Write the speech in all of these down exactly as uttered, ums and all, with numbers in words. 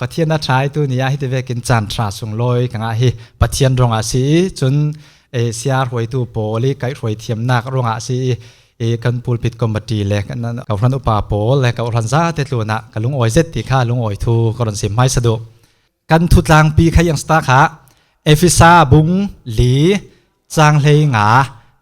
Pathian a ṭha i tuni ah hiti vekin caan ṭha sunglawi ka ngah hi. Pathian ruangah si i, cun, e, sia hruaitu pawl i kaihhruai thiamnak ruangah si i, e, kan pulpit committee le kan, kan kohhran upa pawl le kohhran zate tlunah ka lungawi zet ti kha lungawi thu ka rawn sim hmaisa duh. Kan thutlangpi kha iang sta kha Efesa bung li chang hleinga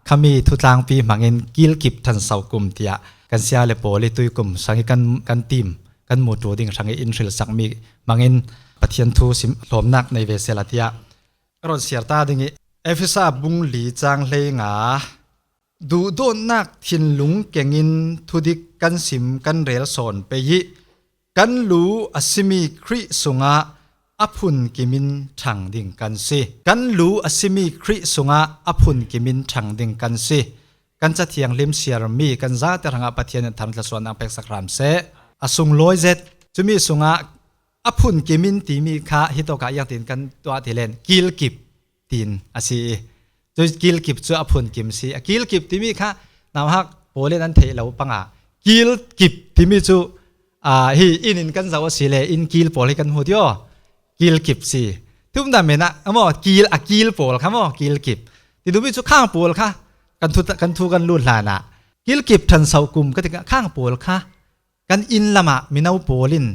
khami thutlangpi hmangin kilkip ṭhanso kum tiah kan sia le pawl i tuikum hrang i kan, kan tim, kan mutu ding hrang i in hrilsakmi hmangin Pathian thu sim hlawmnak nei ve sela tiah ka rawn siar ta ding i, Efesa bung li chang hleinga, duhdawtnak thinlung kengin thudik kan sim kan rel sawn pei i, kan lu a simi Khrih sungah a phun kimin ṭhang ding kan si. Kan lu a simi Khrih sungah a phun kimin ṭhang ding kan si. Kan Ca Thianghlim siarmi kan zate hrangah Pathian in thar thlasuahna peksak hram seh. A sunglawi zet, cumi sungah a phun kimin timi kha hitawkah iang tin kan tuah ti len, kilkip tiin a si i, cu kilkip cu a phun kim si. A kilkip timi kha nauhak pawl in an theih lo panga, kilkip timi cu, aa, hi inn in kan zoh a si le, inn kil pawl hi kan hmu ti aw. Kilkip si. Thumdan menah, a maw, kil, a kil pawl kha maw, kilkip. Ti duhmi cu khang pawl kha kan thu, kan thu kan lut hlanah, kilkip ṭhanso kum ka tikah khang pawl kha kan inn lamah mino pawl in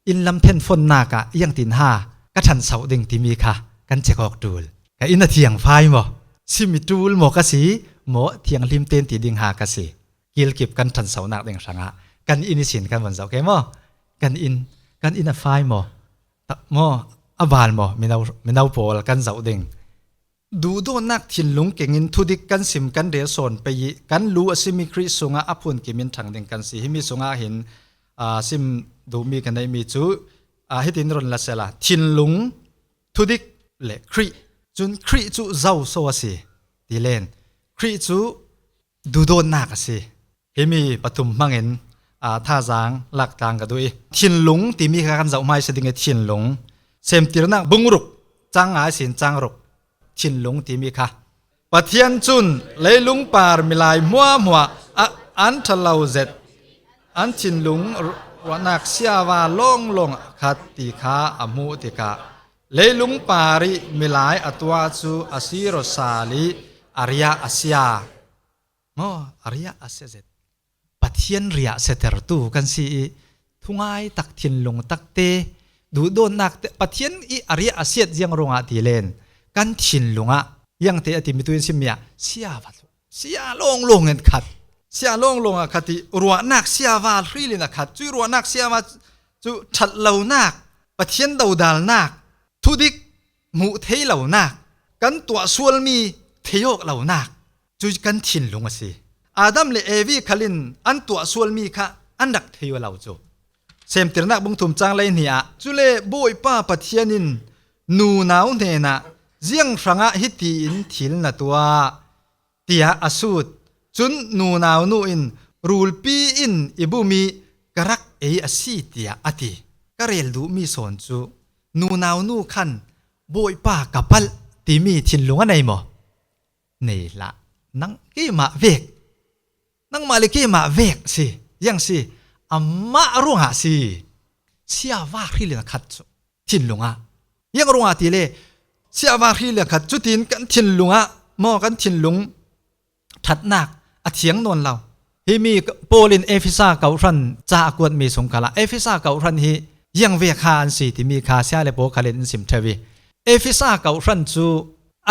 inn lam thenfonnak ah iang tin ha ka ṭhanso ding timi kha kan check awk ṭul. Ka inn a thiang fai maw? Simi ṭul maw ka si? Maw thianghlim ten ti ding ha ka si? Kilkip kan ṭhansonak ding hrangah kan inn ihsin kan von zoh ke maw? Kan inn, kan inn a fai maw? Ta, maw? A val maw? Mino, mino pawl kan zoh ding. Duhdawtnak thinlung kengin thudik kan sim kan rel sawn pei i, kan lu a simi Khrih sungah a phun kimin ṭhang ding kan si. Himi sungah hin, aa, sim duhmi ka neihmi cu, aa, hitin rawn la sela, thinlung, thudik le Khrih. Cun Khrih cu zo so a si ti len, Khrih cu duhdawtnak a si. Himi pathum hmangin, aa, thazaang lak tlang ka duh i, thinlung timi kha kan zoh hmaisa ding i, thinlung. Semtirnak bung ruk, cang nga ihsin cang ruk, thinlung timi kha. Pathian cun leilung par milai hmuahhmuah a, an ṭha lo zet, an thinlung ru-, ruahnak siava lawnglawng a khat ti kha a hmuh tikah, leilung par i milai a tuah cu a sir aw sal i a riah a sia. Maw, a riah a sia zet. Pathian riah siatertu kan si i, thungai tak, thinlung takte, duhdawtnak te, Pathian i a riah a siat ziang ruangah ti len, kan thinlung ah, iangte a timi tu in simmi ah, sia va thluh. Sia lawnglawng in khat. Sia lawnglawng a khat i, ruahnak siava hril in a khat. Cui ruahnak siava cu ṭhat lonak, Pathian dodalnak, thudik hmuh thei lonak, kan tuah sualmi thei awk lonak, cu kan thinlung a si. Adam le Evi khalin an tuah sualmi kha an rak thei aw lo cu. Semtirnak bung thum cang leihnih ah, cule Bawipa Pathian in nunau hnenah, ziang hrangah hitiin thil na tuah, tiah a sut. Cun nunau nu in, rulpi in i bum i ka rak ei a si, tiah a ti. Ka rel duhmi sawn cu nunau nu khan Bawipa ka palh timi thinlung a nei maw? Nei hlah. Nang keimah vek, nangmah le keimah vek si. Iang si? Amah ruangah si. Siava hril in a khat cu thinlung ah. Iang ruangah ti le, siava hril in a khat cutin kan thinlung ah maw, kan thinlung ṭhatnak a thiang nawn lo. Himi Paul in Efesa kohhran ca a kuatmi sung khalah Efesa kohhran hi iang vek ha an si timi kha sia le pawl khalin an sim ṭheu i, Efesa kohhran cu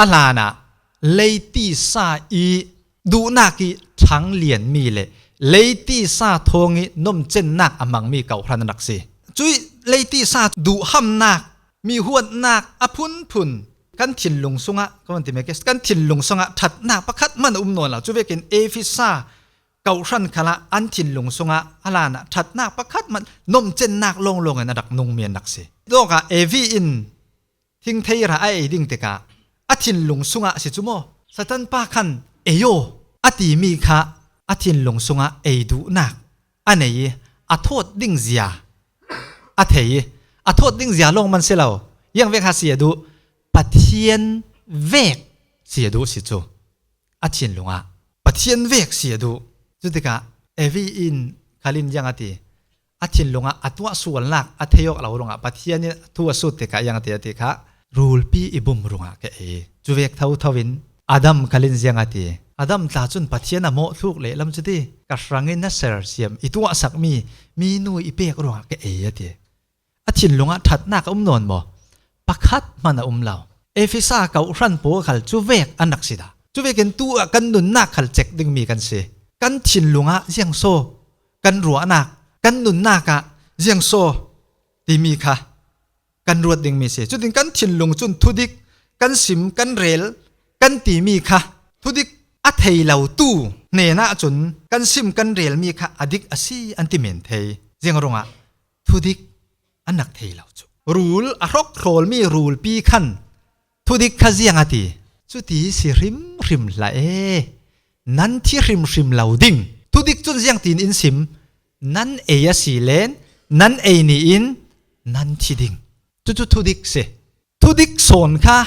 a hlanah leitisa i duhnak i ṭhang lianmi le leitisa thawng i nomcennak a hmangmi kohhran an rak si. Cui leitisa duhhamnak, mi huatnak a phunphun kan thinlung sungah, ka van ti mai ke, kan thinlung sungah ṭhatnak pakhat hman a um nawn lo. Cuvekin Efesa kohhran khalah an thinlung sungah a hlanah ṭhatnak pakhat hman, nomcennak lawnglawng in a rak nungmi an rak si. Dawkah Evi in thingthei ra a ei ding tikah a thinlung sungah si cu maw, Satan pa khan ei aw a timi kha a thinlung sungah ei duhnak a nei i, a thawt ding zia a thei i, a thawt ding zia lawng man si lo. Iang vek ha si a duh? Pathian vek si a duh si cu. A thinlung ah Pathian vek si a duh. Cutikah Evi in khalin iang a ti? a thinlungah a tuah sualnak a thei awk lo rungah Pathian in thu a sut tikah ziang a ti a ti kha, rulpi i bum rungah ka ei. Cuvek thotho in Adam khalin ziang a ti, Adam tla cun Pathian a mawh thluk lehlam cu ti, ka hrangin na sersiam i tuahsakmi minu i pek rungah ka ei a ti. A thinlungah ṭhatnak a um nawn maw? Pakhat hman a um lo. Efesa kawhhran pawl khal cuvek an rak si dah. Cuvekin tu ah kan nunnak khal cek dingmi kan si. Kan thinlungah ziang so kan ruahnak, kan nunnak ah ziang so timi kha kan ruat dingmi si. Cutin kan thinlung cun thudik kan sim, kan rel, kan timi kha thudik a thei lo tu hnenah cun kan sim, kan relmi kha a dik a si an ti men thei. Ziang rungah thudik an rak thei lo cu. Rul a hrawk hrawlmi rulpi khan thudik kha ziang a ti. Cuti si hrimhrim hlah e. Nan thi hrimhrim lo ding. Thudik cun ziangtin in sim? Nan ei a si len, nan ei ni in nan thi ding. Cucu thudik si. Thudik sawn kha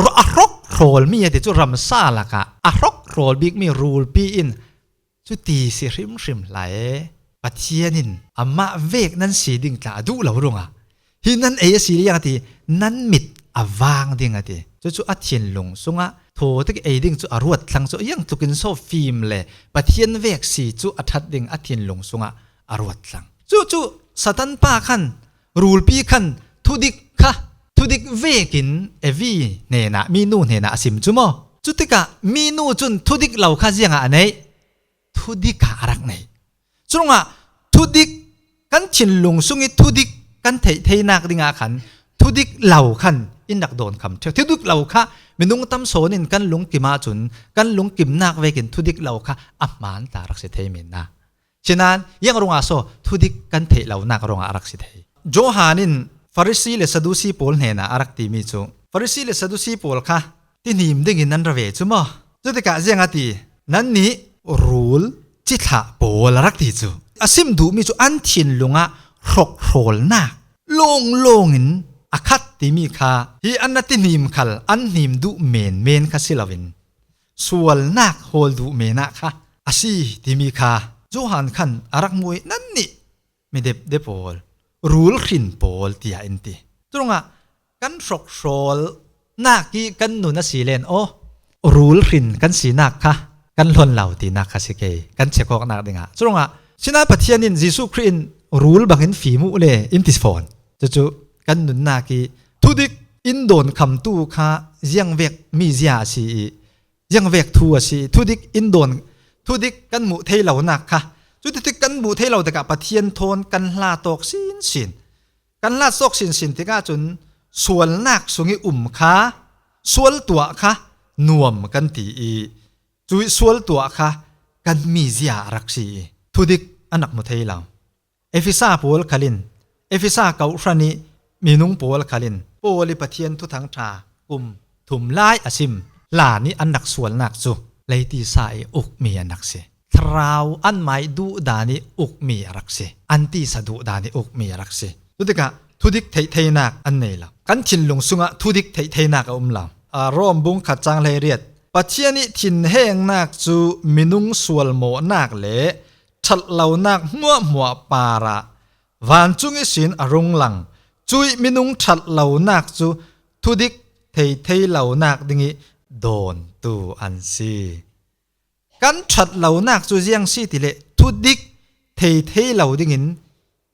ru-, a hrawk hrawlmi a ti cu ramsa lakah a hrawk hrawl bikmi rulpi in cuti si hrimhrim hlah e. Pathian in amah vek nan si ding tla a duh lo rungah hi nan ei a si liang a ti, nan mit a vang ding a ti. Cucu a thinlung sungah thaw tik ei ding cu a ruat thlang cu, iang tlukin so fim le Pathian vek si cu a ṭhat ding a thinlung sungah a ruat thlang. Cucu Satan pa khan, rulpi khan thudik kha, thudik vekin Evi hnenah, minu hnenah a sim cu maw? Cutikah minu cun thudik lo kha ziangah a neih? Thudik ah a rak neih. Curungah thudik kan thinlung sung i thudik kan theih theinak dingah khan thudik lo khan in rak dawn kham ṭheu. Thudik lo kha minung tam sawn in kan lungkim ahcun kan lungkimnak vekin thudik lo kha a hmaan ta rak si thei men na. Sinain iang rungah so thudik kan theih lonak rungah a rak si thei? Johan in Farisi le Sadusi pawl hnenah a rak timi cu, Farisi le Sadusi pawl kha tihnim dingin nan ra ve cu maw? Cutikah ziang a ti? Nannih rul cithlah pawl a rak ti cu. A sim duhmi cu an thinlungah hrawkhrawlnak lawnglawng in a khat timi kha hi an na tihnim khal an hnim duh menmen kha si loin sualnak hawl duh menah kha a si timi kha Johan khan a rak muh i, nannih midepde pawl, rul hrin pawl, tiah in ti. Curungah kan hrawkhrawlnak i kan nun a si len aw, rul hrin kan sinak kha kan hlon lo tinak kha si kei, kan chekhawknak dingah. Curungah Sinai Pathian in Jesuh Khrih in rul bangin fim uh le in ti fawn. Cucu kan nunnak i thudik in dawn khamtu kha ziangvek mizia a si i, ziangvek thu a si, thudik in dawn, thudik kan muh thei lonak kha. Cuti thudik kan muh thei lo tikah Pathian thawn kan hla tawk sinsin. Kan hla tawk sinsin tikah cun sualnak sung i um kha, sual tuah kha nuam kan ti i, cui sual tuah kha kan mizia a rak si i, thudik a nak mu thei lo. Efesa pawl khalin, Efesa kawhhran i minung pawl khalin, Paul i Pathian thuthang ṭha kum thum lai a sim hlan i an rak sualnak cu leitisa i ukmi an rak si. Thlarau anmah i duhdan i ukmi a rak si. An tisa duhdan i ukmi a rak si. Cutikah thudik theihtheinak an nei lo. Kan thinlung sungah thudik theihtheinak a um lo. A, Rom bung khat cang hleiriat. Pathian i thinhengnak cu minung sualmawhnak le ṭhat lonak hmuahhmuah parah vancung ihsin a rung lang. Cuih minung ṭhat lonak cu thudik theithei lonak ding i dawntu an si. Kan ṭhat lonak cu ziang si ti le thudik theithei lo dingin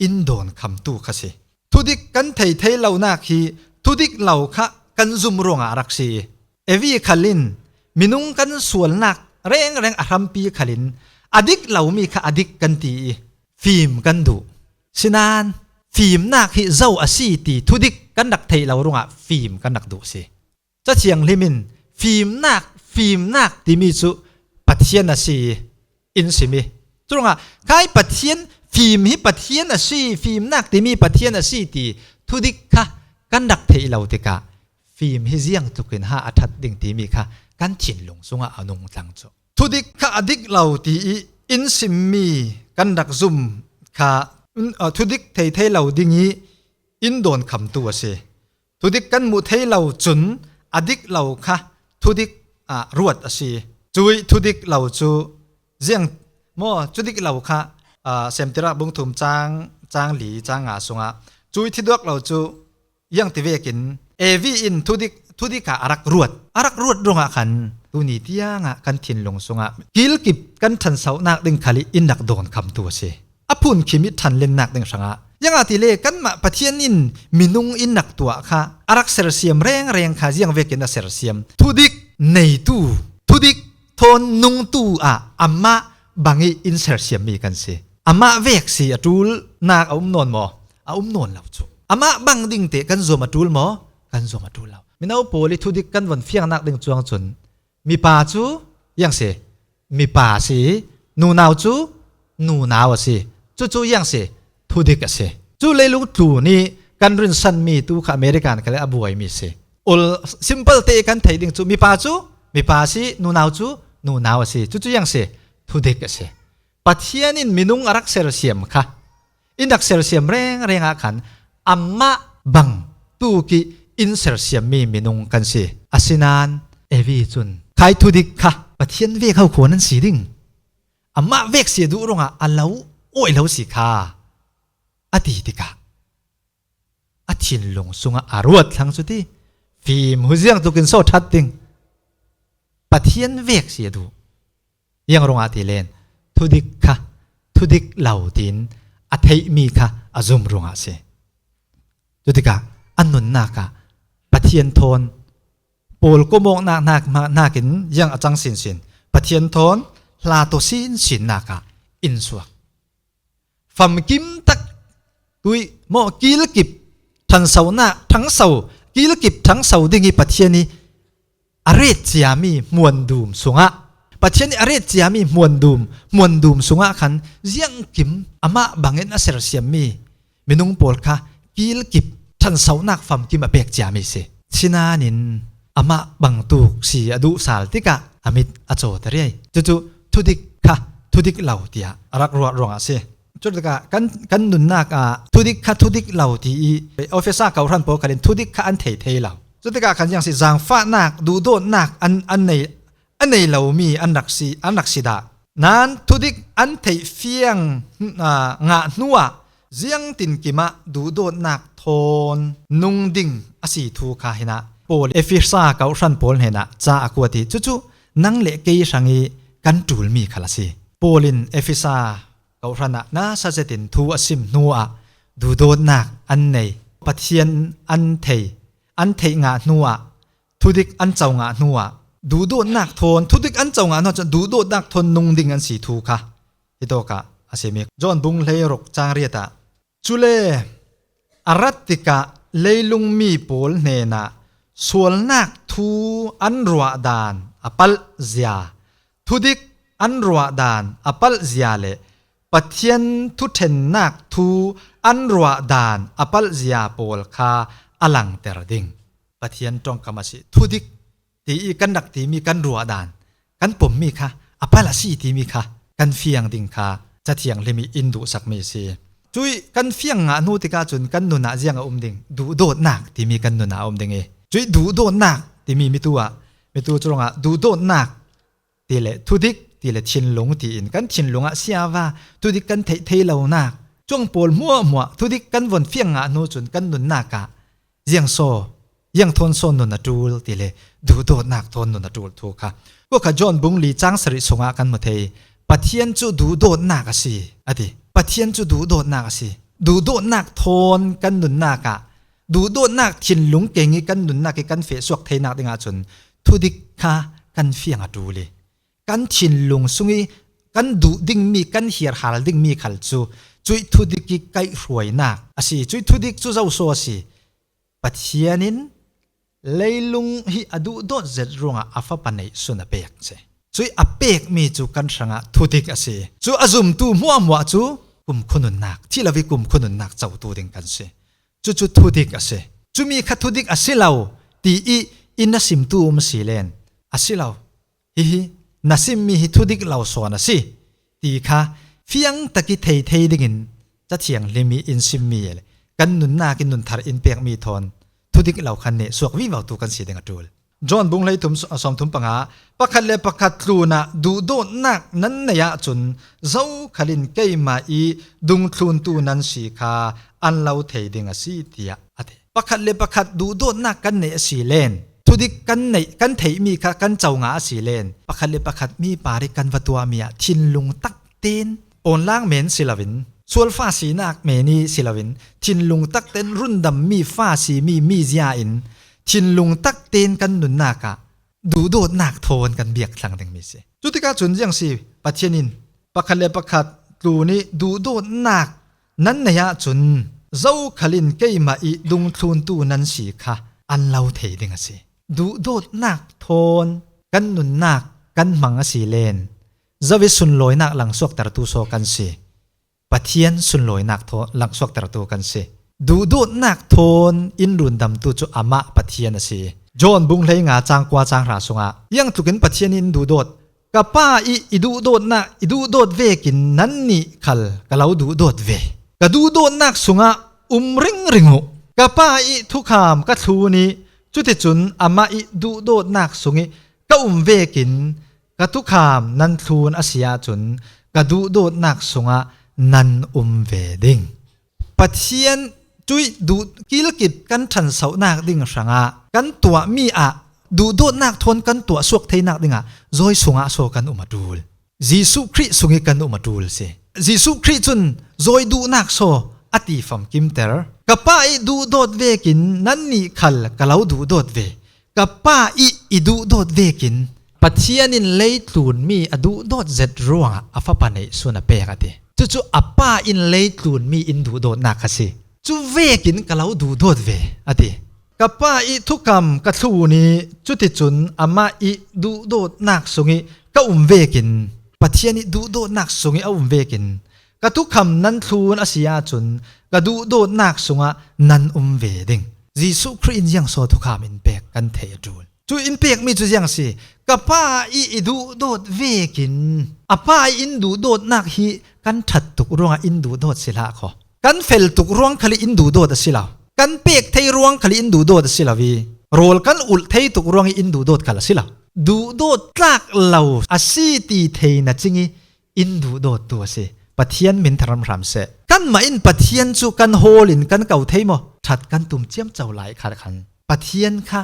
in dawn khamtu kha si. Thudik kan theithei lonak hi thudik lo kha kan zum ruangah a rak si i, Evi khalin minung kan sualnak rengreng a hrampi khalin a dik lomi kha a dik kan ti i fim kan duh. Sinain fimnak hi zo a si ti thudik kan rak theih lo ruangah fim kan rak duh si. Cathianghlim in fimnak, fimnak timi cu Pathian a si i in sim i, curuangah khai Pathian, fim hi Pathian a si, fimnak timi Pathian a si ti thudik kha kan rak theih lo tikah fim hi ziang tlukin ha a ṭhat ding timi kha kan thinlung sungah a nung tlang cu. Thudik kha a dik lo ti i in simmi kan rak zum kha, mm, a, thudik theithei lo ding i in dawn khamtu a si. Thudik kan muh thei lo cun a dik lo kha thudik, ah, ruat a si. Cuih thudik lo cu ziang maw, thudik lo kha, ah, Semtirak bung thum cang chang li chang nga sungah cui thudik lo cu iang ti vekin Evi in thudik, thudik ah a rak ruat. A rak ruat ruangah khan tuni tiangah kan thinlung sungah kilkip kan ṭhansohnak ding khal i in rak dawnkhamtu a si. A phunkhim i ṭhanlennak ding hrangah, ziangahtile kanmah Pathian in minung in rak tuah kha a rak sersiam rengreng kha ziang vekin a sersiam? Thudik neitu, thudik thawn nungtu ah amah bang i in sersiammi kan si. Amah vek si a ṭulnak a um nawn maw? A um nawn lo cu. Amah bang ding te kan zuam a ṭul maw? Kan zuam a ṭul lo. Mino pawl i thudik kan von fiangnak ding cuang cun mipa cu ziang si, mipa a si, nunau cu nunau a si. Cucu ziang si, thudik a si. Cu leilung tlun i kan rinsanmi tu kha American khal a buaimi si. Ol simple te kan theih ding cu mipa cu mipa a si, nunau cu nunau a si. Cucu ziang si, thudik a si. Pathian in minung a rak sersiam kha, in rak sersiam rengreng ah khan amah bang tuk i in sersiammi minung kan si. Asinain Evi cun khai thudik kha Pathian vek ho khuan an si ding, amah vek si a duh ruangah a lo awi lo si kha a ti tikah a thinlung sungah a ruat thlang cu ti fim hu ziang tukin so ṭhat ding. Pathian vek si a duh. Ziang ruangah ti len thudik kha thudik lo tiin a theihmi kha a zum ruangah a si. Cutikah a nunnak ah Pathian thawn pawl kawmawknak hnak, hnakin ziang a cang sinsin, Pathian thawn hla tawh sinsinnak ah in suak. Famkim tak tui maw, kilkip ṭhansonak, ṭhangso, kilkip ṭhangso ding i Pathian i a ret ciami hmuandum sungah, Pathian i a ret ciami hmuandum, hmuandum sungah khan ziangkim amah bangin a sersiammi minung pawl kha kilkip ṭhansonak famkim a pek ciami si. Sinain amah bangtuk si a duh sal tikah a mit a cawt a riai. Cucu thudik kha thudik lo tiah a rak ruat ruangah a si. Cutikah kan, kan nunnak ah thudik kha thudik lo ti i Efesa kawhhran pawl khalin thudik kha an thei thei lo. Cutikah khan ziang si, zangfahnak, duhdawtnak an, an nei, a nei lomi an rak si, an rak si dah. Nan thudik an theih fiang, aa, ngah hnuah ziangtinkim ah duhdawtnak thawn nung ding a si thu kha hinah Paul Efesa kawhhran pawl hnenah ca a kuat i cucu nang le kei hrang i kan ṭulmi khal a si. Paul in Efesa kawhhran ah nasa zetin thu a sim hnuah duhdawtnak an nei, Pathian an thei, an theih ngah hnuah, thudik an co ngah hnuah, duhdawtnak thawn, thudik an co ngah hnuah cun duhdawtnak thawn nung ding an si thu kha hitawkah a simi. John bung hleiruk cang riat ah, cule a rat tikah leilungmi pawl hnenah sualnak thu an ruah dan a palh zia, thudik an ruah dan a palh zia le Pathian thuṭhennak thu an ruah dan a palh zia pawl kha a langter ding. Pathian ṭongkam a si. Thudik ti i kan rak timi kan ruah dan, kan pommi kha a palh a si timi kha kan fiang ding kha Cathiang Hlim i in duhsakmi a si. Cuih kan fiang ngah hnu tikah cun kan nun ah ziang a um ding? Duhdawtnak timi kan nun ah a um ding i cuih duhdawtnak timi mitu ah, mitu cu ruangah duhdawtnak ti le thudik ti le thinlung tiin kan thinlung ah siava thudik kan theih thei lonak cuang pawl hmuahhmuah thudik kan von fiang ngah hnu cun kan nunnak ah ziang saw, ziang thawn saw nun a ṭul ti le duhdawtnak thawn nun a ṭul thu kha. Kua kha John bung li cang sarih sungah kan hmu thei. Pathian cu duhdawtnak a si, a ti. Pathian cu duhdawtnak a si. Duhdawtnak thawn kan nunnak ah, duhdawtnak thinlung keng i kan nunnak i kan fehsuak theinak dingah cun thudik kha kan fiang a ṭul i kan thinlung sung i kan duh dingmi, kan hirhal dingmi khal cu cuih thudik i kaihhruainak a si. Cuih thudik cu zoso a si? Pathian in leilung hi a duhdawt zet ruangah a Fapa neihsun a pek si. Cuih a pekmi cu kan hrangah thudik a si. Cu a zumtu hmuahhmuah cu kumkhua nunnak, thih lo i kumkhua nunnak cotu ding kan si. Cucu thudik a si. Cumi kha thudik a si lo ti i in a simtu um a si len, a si lo, hihi na simmi hi thudik lo sawn a si ti kha fiangtak i thei thei dingin Cathiang Hlim i in simmi le kan nunnak i nun thar in pekmi thawn thudik lo khan neh suak vivo tu kan si ding a ṭul. John bung hleithum, sawmthum panga, pakhat le pakhat tlunah duhdawtnak nan neih ahcun zokhal in keimah ih dungthluntu nan si kha an lo thei ding a si, tiah a ti. Pakhat le pakhat duhdawtnak kan neih a si len, thudik kan neih, kan theihmi kha kan co ngah a si len, pakhat le pakhat mi parih kan va tuahmi ah thinlung tak ten, online men si loin, sual fa sinak men ih si loin, thinlung tak ten rundammi fa simi mizia in thinlung tak ten kan nunnak ah duhdawtnak thawn kan biak thlang dingmi si. Cutikah cun ziang si, Pathian in pakhat le pakhat tlun ih duhdawtnak nan neih ahcun zokhal in keimah ih dungthluntu nan si kha an lo thei ding a si. Duhdawtnak thawn kan nunnak kan hmang a si len, zo ih sunlawinak langsuaktertu saw kan si. Pathian sunlawinak thaw-, langsuaktertu kan si. Duhdawtnak thawn in rundamtu cu amah Pathian a si. John bung hleinga cang kua cang hra sungah, ziang tlukin Pathian in duhdawt, ka Pa ih i duhdawtnak, i duhdawt vekin nannih khal ka lo duhdawt ve. Ka duhdawtnak sungah um ringring uh. Ka Pa ih thukham ka thlun ih cuticun amah ih duhdawtnak sungih ka um vekin ka thukham nan thlun a si ahcun ka duhdawtnak sungah nan um ve ding. Pathian cuih duh-, kilkip kan ṭhansohnak ding hrangah kan tuahmi ah duhdawtnak thawn kan tuah suak theinak dingah zawi sungah saw kan um a ṭul. Jesuh Khrih sungih kan um a ṭul si. Jesuh Khrih cun zawi duhnak saw a ti famkimter. Ka Pa ih duhdawt vekin nannih khal ka lo duhdawt ve. Ka Pa ih i duhdawt vekin Pathian in leitlunmi a duhdawt zet ruangah a Fapa neihsun a pek a ti. Cucu a Pa in leitlunmi in duhdawtnak a si. Cu vekin ka lo duhdawt ve a ti. Ka Pa ih thukham ka thlun ih cuticun amah ih duhdawtnak sungih ka um vekin, Pathian ih duhdawtnak sungih a um vekin, ka thukham nan thlun a si ahcun ka duhdawtnak sungah nan um ve ding. Jesuh Khrih in ziang saw thukham in pek kan theih a ṭul. Cu in pekmi cu ziang si, ka Pa ih i duhdawt vekin, a Pa ih in duhdawtnak hi kan ṭhat tuk ruangah in duhdawt si hlah kho. Kan fel tuk ruang khal ih in duhdawt a si lo. Kan pek thei ruang khal ih in duhdawt a si lo ih, rawl kan ulh thei tuk ruang ih in duhdawt khal a si lo. Duhdawt tlak lo a si ti thei na cing ih in duhdawttu a si. Pathian min tharam hram seh. Kanmah in Pathian cu kan hawl in kan ko thei maw? Ṭhat kan tum ciamco lai kha khan Pathian kha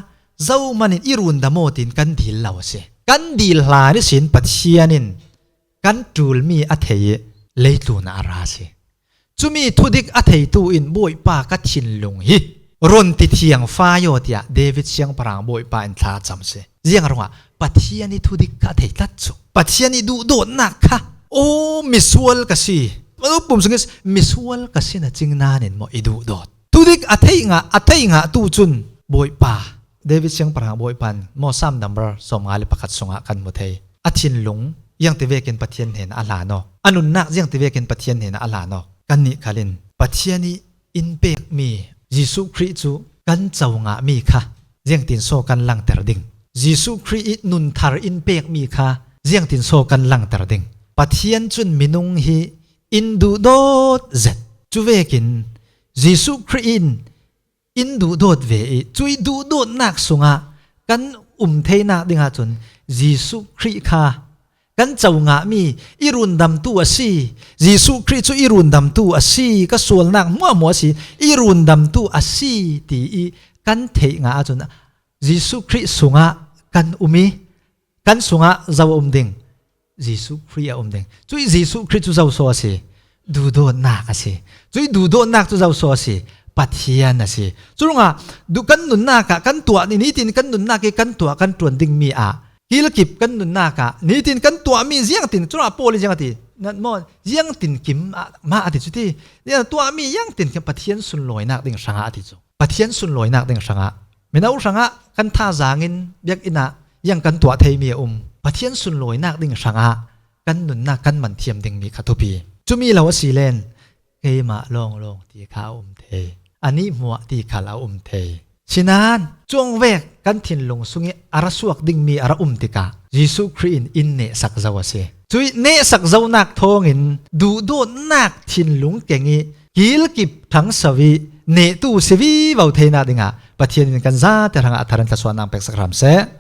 zohman in i rundam aw tiin kan dil lo a si. Kan dil hlan ihsin Pathian in kan ṭulmi a thei ih leitlun ah a ra a si. Cumi thudik a theitu in, Bawipa, ka thinlung hi ron ti thiang fai aw, tiah David siangpahrang Bawipa in thla a cam si. Ziang ruangah Pathian ih thudik kha a thei tlat cu. Pathian ih duhdawtnak kha, aw, misual ka si. Pum sungin misual ka si na cing nain maw i duhdawt? Thudik a thei ngah, a thei ngah tu cun Bawipa, David siangpahrang Bawipa in maw Psalm number sawmnga le pakhat sungah kan hmu thei. A thinlung ziangti vekin Pathian hnenah a hlan aw? A nunnak ziangti vekin Pathian hnenah a hlan aw? Kannih khal in Pathian ih in pekmi Jesuh Khrih cu kan co ngahmi kha ziangtin saw kan langter ding? Jesuh Khrih ih nun thar in pekmi kha ziangtin saw kan langter ding? Pathian cun minung hi in duhdawt zet. Cuvekin Jesuh Khrih in in duhdawt ve ih, cuih duhdawtnak sungah kan um theinak dingah cun Jesuh Khrih kha kan co ngahmi, i rundamtu a si, Jesuh Khrih cu i rundamtu a si, ka sualnak hmuahhmuah a si, i rundamtu a si, ti ih kan theih ngah ahcun Jesuh Khrih sungah kan um ih, kan sungah zo a um ding? Jesuh Khrih a um ding. Cuih Jesuh Khrih cu zo saw a si? Duhdawtnak a si. Cuih duhdawtnak cu zo saw a si? Pathian a si. Curuangah duh kan nunnak ah kan tuah, nitin kan nunnak ih kan tuah kan ṭuan dingmi ah kilkip kan nunnak ah nitin kan tuahmi ziangtin, curuangah Paul ih ziang a ti, nan maw, ziangtin kim ah mah a ti cu ti. Ziang tuahmi ziangtin kim Pathian sunlawinak ding hrangah a ti cu. Pathian sunlawinak ding hrangah, mino hrangah kan thazaang in, biakinn ah ziang kan tuah theimi a um. Pathian sunlawinak ding hrangah kan nunnak kan man thiam dingmi kha thupi. Cumi lo a si len keimah lawnglawng ti kha a um thei. A nih hmuah ti khal a um thei. Sinain cuangvek kan thinlung sungih a ra suak dingmi a ra um tikah Jesuh Khrih in in nehsak zo a si. Cuih nehsak zonak thawngin duhdawtnak thinlung keng ih kilkip ṭhangso ih nehtu si vivo theinak dingah Pathian in kan zate hrangah a thar in thluasuahna peksak hram seh.